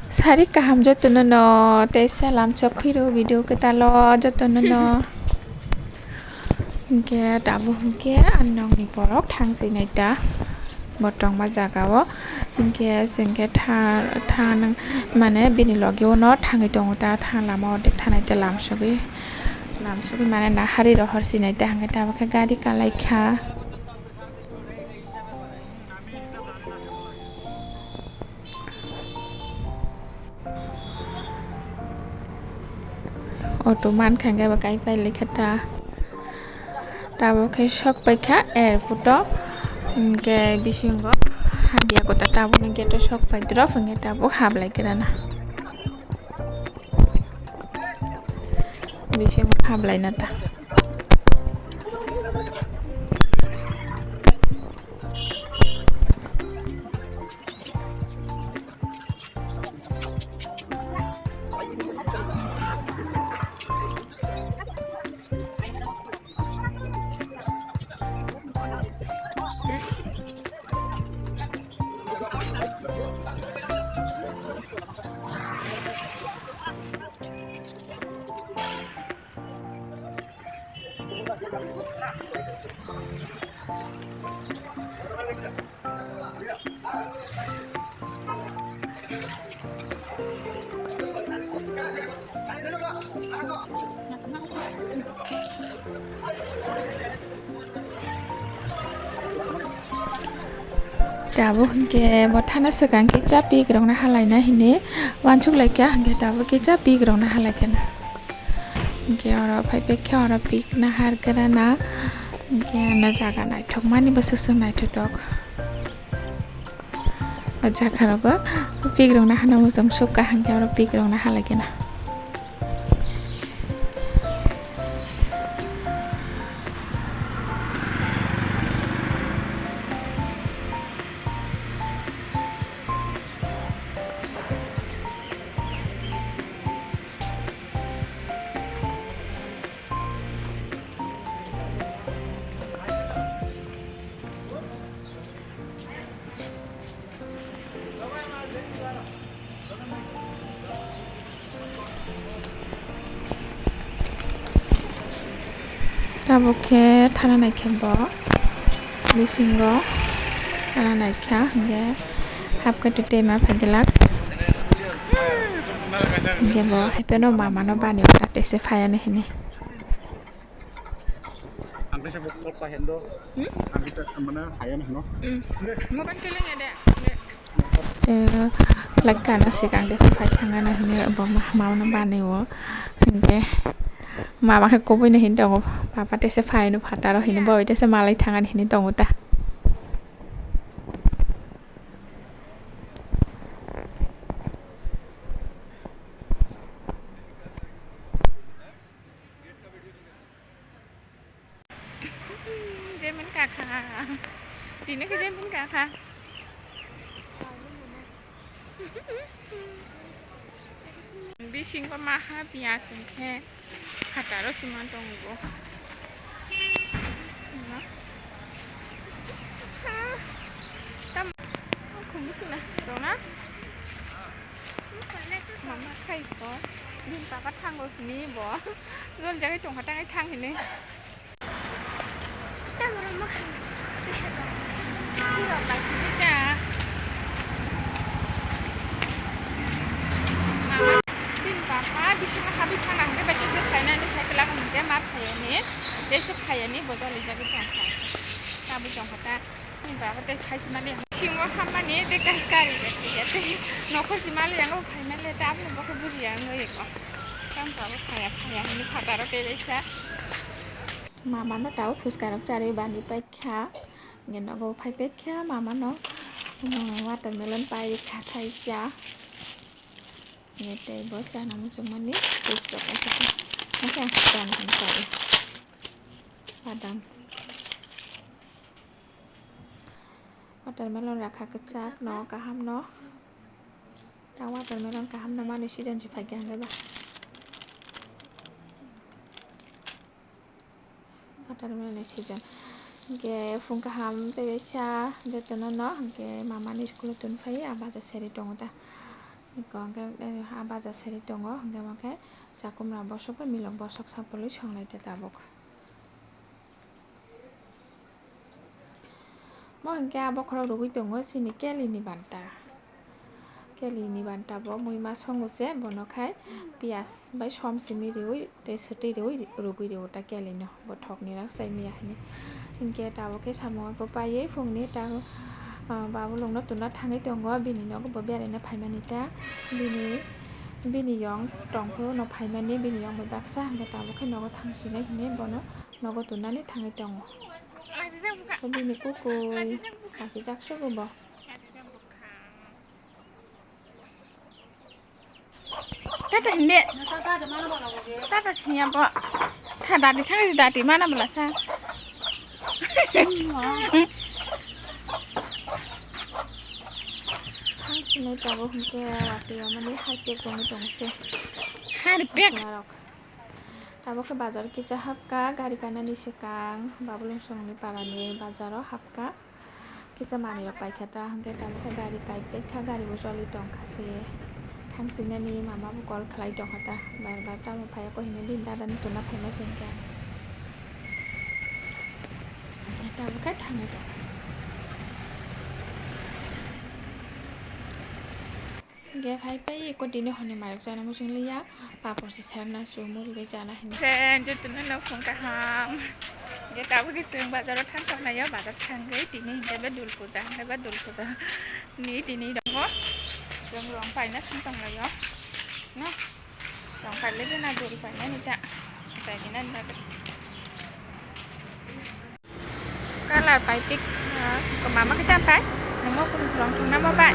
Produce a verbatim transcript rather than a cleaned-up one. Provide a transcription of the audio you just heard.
Sari kaham jotono no, tei salam sok phiro video kwtalo jotono no. Hinkhe tabuk hinkhe ang nokni borok thangsinai ta bo tongma jaga o. Hinkhe chwng khe tha, tha, mane bini logi o no thangwi tongo ta, tha lama o de thanai ta lam sogwi, lam sogwi mane nahari rohor sinai ta, hinkhe tabuk khe gari kalai kha. Auto mankha hwnkhe bo kai pai laikha ta. Tabuk khe sok paikha airport o, hinkhe bisingo habya kota tabukni gate o sok pai drop hinkhe tabuk hablai khe rana. Bisingo hablai na ta. Tabuk hinkhe bo thana swkang khe cha pik rokna halaina hinwi uansuk laikha, hinkhe tabuk khe cha pik rokna halaikha na. Hinkhe oro phai pik khe oro pik nahar gra na, hinkhe ano jaga naithok mani bwswk swk naithotok. O jaga rogo pik rokna hano muchung sukha, hinkhe oro pik rokna halaikha na. Tabuk khe thana naikhe bo bisingo thana naikha, hinkhe hapkhe twi twi ma phaiglak, hinkhe bo haikhe no mama no bani o ta tei se phai ani hinwi. Ang kaisa bo call pa hendo. Hmm? Ang kita mana hayan hino. Hmm. Mobile tuling ya, Dek. Dek. Tei, like, kana sikang tei se phai thangana hini bo ma, mama no bani o. Hinkhe mama khe kubui no hini tongo. Papa tei se phai no phataro hini bo tei se malai thangani hini tongo ta. Jemin kakha. Tini khe jemin kakha. Bisingo maha piyaj hwnkhe hataro sima tongo. Tam khumbu sina rona. Mama khai ko. Din papa thango ni bo. Gol jagai tongkha tangai thang hini. Chini papa bisingo habwi thangna hwnkhe bai kisa phainani cycle ang hwnkhe ma phaiyani, tei se phaiyani bo dolijagwi tongkha. Tabwi tongkha ta. Chini papa tei khai se mani bisingo hammani tei kas kari bai khe tei nokho se mali yango phaimani tei aboni bokhe bujiya wngwi ko. Chini papa phaiya phaiya hwnwi phataro tei kaisa. Mama no tabuk phuska rok charwi bani paikha. Hingke nogo phai paikha mama no, um, watermelon pai rikha thaisa. Hingke tei bo chana muchungmani chips rok kaisa khe, kaisa chana hwn kari. Badam. Watermelon rakha kwchak no, kaham no. Ta watermelon kaham no mani season se phaikha hingke ba. Watermelon ni season. Hingke phung kaham tei sa jotono no hingke mama ni school o tun phai a baja seri tongo ta. Hwnkhe, eh, ha baja seri tongo, hwnkhe, hwnkhe chakumra bosok bai milok bosok sapului songlai ta tabuk. Mo hwnkhe a bokhorok rwgwi tongo chini kelini banta. Kelini banta bo muima songo se, bono khai piyaj bai som simi riui tei swtwi riui rwgwi rio ta kelino, bo thokni rak chai miya hinwi. Hinkhe tabuk khe samung bo paiwi phungni ta, ah, babulungno tuna thangwi tongo, bini nogo bo beraina phaimani ta, bini, bini yong tongphuru no phaimani, bini yong bai baksa hwnkhe tabuk khe nogo thangsinai hinwi bono nogo tunani thangwi tongo. Bini kukui kasijak sugo bo. Tata hindi. Tata siya po. Tha dati thang si dati mana bela sa. Thang sini tabuk hingke wati amani harpek tongwi tongse. Harpek. Tabuk khe bazar kisa hapka gari kanani swkang Babulung songni parani bazaro hapka. Kisa manwi rok paikha ta, hwnkhe tabukhe gari kaipekha, gari bo choli tongkha se. Thangsinani mama bo call khlai tongkha ta, bar bar tamo phaiya koi hinwi bini dada ni tuna phaima se hwnkhe. Tabukhe thangwi tong. Hingke hai pai eko tini hwnwi mairok chana muchung liya, papor se serna su muri bai chana hinwi. Friend, jotono no phung kaham. Hingke tabuk khe chwng bazaro thang tong laio, bazar thangwi tini hingke be dul puja, hingke be dul puja ni tini tongo. Chwng rong paina thang tong laio. No? Rong paile be na dul paina ni ta. Paina ni ta. Color pai pik, ah, mama khe tam pai? Nangno kun rong thwngna ma bai?